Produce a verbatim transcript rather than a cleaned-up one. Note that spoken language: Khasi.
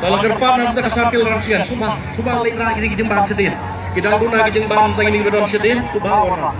Ba la kyrpad na ka circle Rangsian, sngewbha, sngewbha leit rah kine ki jingbam shadien. Ki dang duna ki jingbam, tang kine ki ba don shadien, sngewbha wan rah.